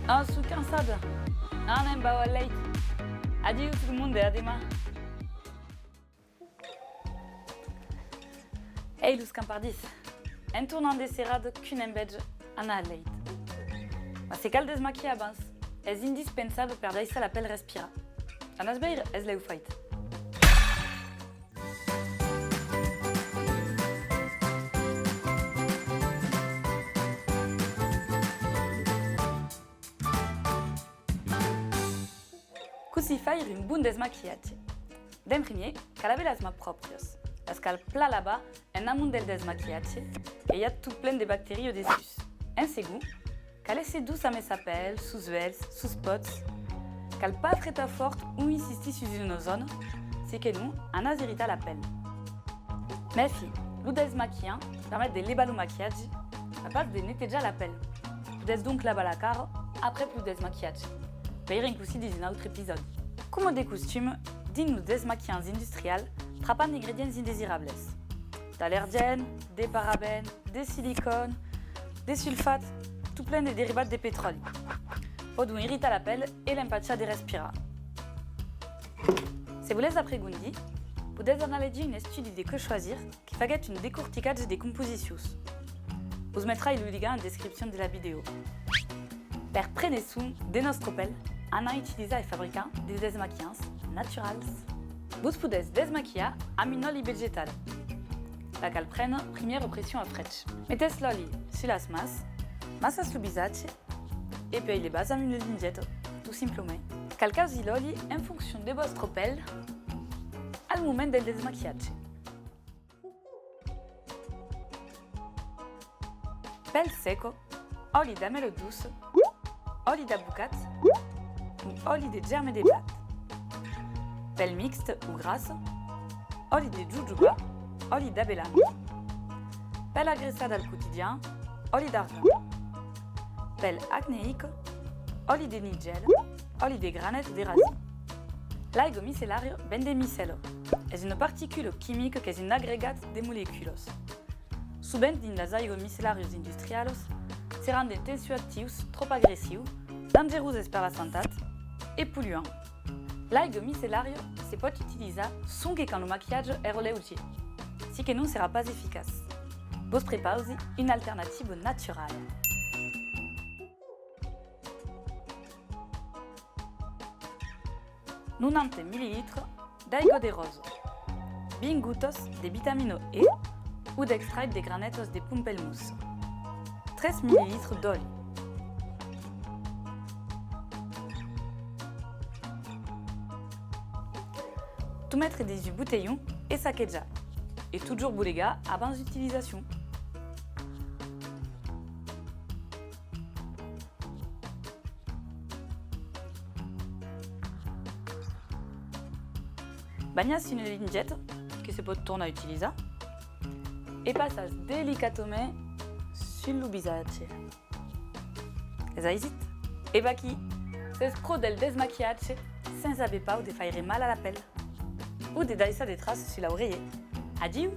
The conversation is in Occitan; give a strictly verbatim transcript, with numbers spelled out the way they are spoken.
Ah, soi cansada. Anem bauar lèit. Adiu tot lo monde, a deman. Ei, los campardins! En tornant de serada, quina enveja anar al lèit. Mas se cal desmaquilhar abans, es indispensable per daissar la pèl respirar. Anatz veire, es lèu fait. Cossí faire un bon desmaquilhatge? D'en primièr, cal aver las mans pròprias. Las cal plan lavar en amont del desmaquilhatge, que i a tot plen de bacterias dessús. En segond, cal èsser doç amé sa pèl, sos uèlhs, sos pòts. Cal pas fretar fòrt o insistir sus una zòna, se que non, anatz irritar la pèl. Mèfi, lo desmaquilhant permet de levar lo maquilhatge, mas pas de netejar la pèl. Podètz donc lavar la cara aprèp lo desmaquilhatge. Veirem cossí dins un autre episòdi. Coma de costuma, dins los desmaquillants industrials, trapam d'ingredients indesirables. D'allergèns, de parabèns, de silicòne, de sulfat, tot plen de derivats de petròli. Pòdon irritar la pèl e l'empachar de respirar. Se volètz apregondir, podètz anar legir un estudi de Que Choisir que faguèt un decorticatge de composicions. Vos metrai lo ligam en descripcion de la vidèo. Per prene sonh de nòstra pèl, anam utilizar e fabricar de desmaquillants naturals. Vos podètz desmaquilhar amb un òli vegetal. La cal prene primièra pression a freg. Metètz l'òli sus las mans, massatz lo visatge e puèi levatz amb una lingeta, tot simplament. Cal causir l'òli en foncion de vòstra pèl al moment del desmaquilhatge. Pèl seca, òli d'amèla doça, òli d'avocat o òli de gèrme de blat. Pèl mixta o grassa, òli de jojoba, òli d'avelana. Pèl agressada al quotidian, òli d'argan. Pèl acneica, òli de nigèl, òli de granet o de rasim. L'aiga micellària ven de micèla. Es una particula quimica qu'es un agregat de moleculas. Sovent dins las aigas micellàrias industrialas se randen tensioactius tròp agressius, dangeroses per la santat e polluants. L'aiga micellària se pòt utilizar sonque quand lo maquilhatge èra leugier, si que non serà pas eficaç. Vos prepausi una alternativa naturala. Nonanta millilitres d'aiga de ròsa, vint gotas de vitamina E o d'extrach de granetas de pampelmós, tres millilitres d'òli. Tot metre dins un botelhon e saquejar, e totjorn bolegar abans d'utilizacion. Banhatz una lingeta que se pòt tornar utilizar e passatz delicatament sul lo visatge. Es aisit? E vaquí! S'es pro del desmaquilhatge sens aver paur de faire mal a la pèl o de daissar de traças sus l'aurelhet. Adiu!